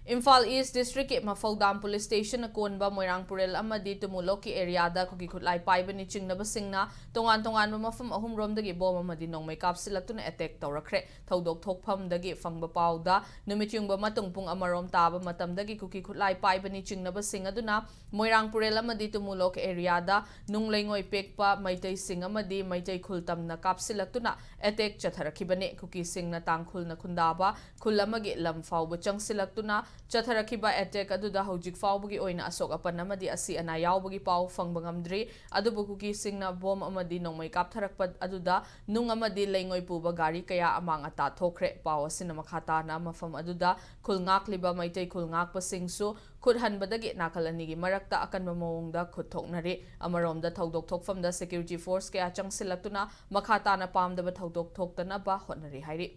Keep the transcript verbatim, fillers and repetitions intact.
ꯏꯝꯐꯥꯜ ꯏꯁ ꯗꯤꯁꯇ꯭ꯔꯤꯛꯀꯤ ꯃꯐꯧꯗꯥꯝ police station ꯑꯀꯣꯟꯕ ꯃꯣꯏꯔꯥꯡ ꯄꯨꯔꯦꯜ ꯑꯃꯗꯤ ꯇꯨꯃꯨꯂꯣꯛꯀꯤ ꯑꯦꯔꯤꯌꯥꯗ ꯀꯨꯀꯤ ꯈꯨꯠꯂꯥꯏ ꯄꯥꯏꯕꯅꯤ ꯆꯤꯡꯅꯕꯁꯤꯡꯅ ꯇꯣꯉꯥꯟ ꯇꯣꯉꯥꯟꯕ ꯃꯐꯝ ꯑꯍꯨꯝꯔꯣꯝꯗꯒꯤ ꯕꯣꯝ ꯑꯃꯗꯤ ꯅꯣꯡꯃꯩ ꯀꯥꯞꯁꯤꯜꯂꯛꯇꯨꯅ ꯑꯦꯇꯦꯛ ꯇꯧꯔꯛꯈ꯭ꯔꯦ꯫ ꯊꯧꯗꯣꯛ ꯊꯣꯛꯐꯝꯗꯒꯤ ꯐꯪꯕ ꯄꯥꯎꯗ ꯅꯨꯃꯤꯠ ꯌꯨꯡꯕ ꯃꯇꯨꯡ ꯄꯨꯡ ꯑꯃꯔꯣꯝ ꯇꯥꯕ ꯃꯇꯝꯗꯒꯤ ꯀꯨꯀꯤ ꯈꯨꯠꯂꯥꯏ ꯄꯥꯏꯕꯅꯤ ꯆꯤꯡꯅꯕꯁꯤꯡ ꯑꯗꯨꯅ ꯃꯣꯏꯔꯥꯡ ꯄꯨꯔꯦꯜ ꯑꯃꯗꯤ ꯇꯨꯃꯨꯂꯣꯛ ꯑꯦꯔꯤꯌꯥꯗ ꯅꯨꯡ ꯂꯩꯉꯣꯏ ꯄꯦꯛꯄ ꯃꯩꯇꯩꯁꯤꯡ ꯑꯃꯗꯤ ꯃꯩꯇꯩ ꯈꯨꯜ ꯇꯝꯅ ꯀꯥꯞꯁꯤꯜꯂꯛꯇꯨꯅ ꯑꯦꯇꯦꯛ ꯆꯠꯊꯔꯛꯈꯤꯕꯅꯤ꯫ ꯀꯨꯀꯤꯁꯤꯡꯅ ꯇꯥꯡꯈꯨꯜꯅ ꯈꯨꯟꯗꯥꯕ ꯈꯨꯜ ꯑꯃꯒꯤ ꯂꯝ ꯐꯥꯎꯕ ꯆꯪꯁꯤꯜꯂꯛꯇꯨꯅ ꯆꯠꯊꯔꯛꯈꯤꯕ ꯑꯦꯇꯦꯛ ꯑꯗꯨꯗ ꯍꯧꯖꯤꯛ ꯐꯥꯎꯕꯒꯤ ꯑꯣꯏꯅ ꯑꯁꯣꯛ ꯑꯄꯟ ꯑꯃꯗꯤ ꯑꯁꯤ ꯑꯅꯥ ꯌꯥꯎꯕꯒꯤ ꯄꯥꯎ ꯐꯪꯕ ꯉꯝꯗ꯭ꯔꯤ꯫ ꯑꯗꯨꯕꯨ ꯀꯨꯀꯤꯁꯤꯡꯅ ꯕꯣꯝ ꯑꯃꯗꯤ ꯅꯣꯡꯃꯩ ꯀꯥꯞꯊꯔꯛꯄ ꯑꯗꯨꯗ ꯅꯨꯡ ꯑꯃꯗꯤ ꯂꯩꯉꯣꯏ ꯄꯨꯕ ꯒꯥꯔꯤ ꯀꯌꯥ ꯑꯃꯥꯡ ꯑꯇꯥ ꯊꯣꯛꯈ꯭ꯔꯦ꯫ ꯄꯥꯎ ꯑꯁꯤꯅ ꯃꯈꯥ ꯇꯥꯅ ꯃꯐꯝ ꯑꯗꯨꯗ ꯈꯨꯜ ꯉꯥꯛꯂꯤꯕ ꯃꯩꯇꯩ ꯈꯨꯜ ꯉꯥꯛꯄꯁꯤꯡꯁꯨ ꯈꯨꯠ ꯍꯟꯕꯗꯒꯤ ꯅꯥꯀꯜ ꯑꯅꯤꯒꯤ ꯃꯔꯛꯇ ꯑꯀꯟꯕ ꯃꯑꯣꯡꯗ ꯈꯨꯠ ꯊꯣꯛꯅꯔꯤ꯫ ꯑꯃꯔꯣꯝꯗ ꯊꯧꯗꯣꯛ ꯊꯣꯛꯐꯝꯗ ꯁꯦꯀ꯭ꯌꯨꯔꯤꯇꯤ ꯐꯣꯔꯁ ꯀꯌꯥ ꯆꯪꯁꯤꯜꯂꯛꯇꯨꯅ ꯃꯈꯥ ꯇꯥꯅ ꯄꯥꯝꯗꯕ ꯊꯧꯗꯣꯛ ꯊꯣꯛꯇꯅꯕ ꯍꯣꯠꯅꯔꯤ ꯍꯥꯏꯔꯤ꯫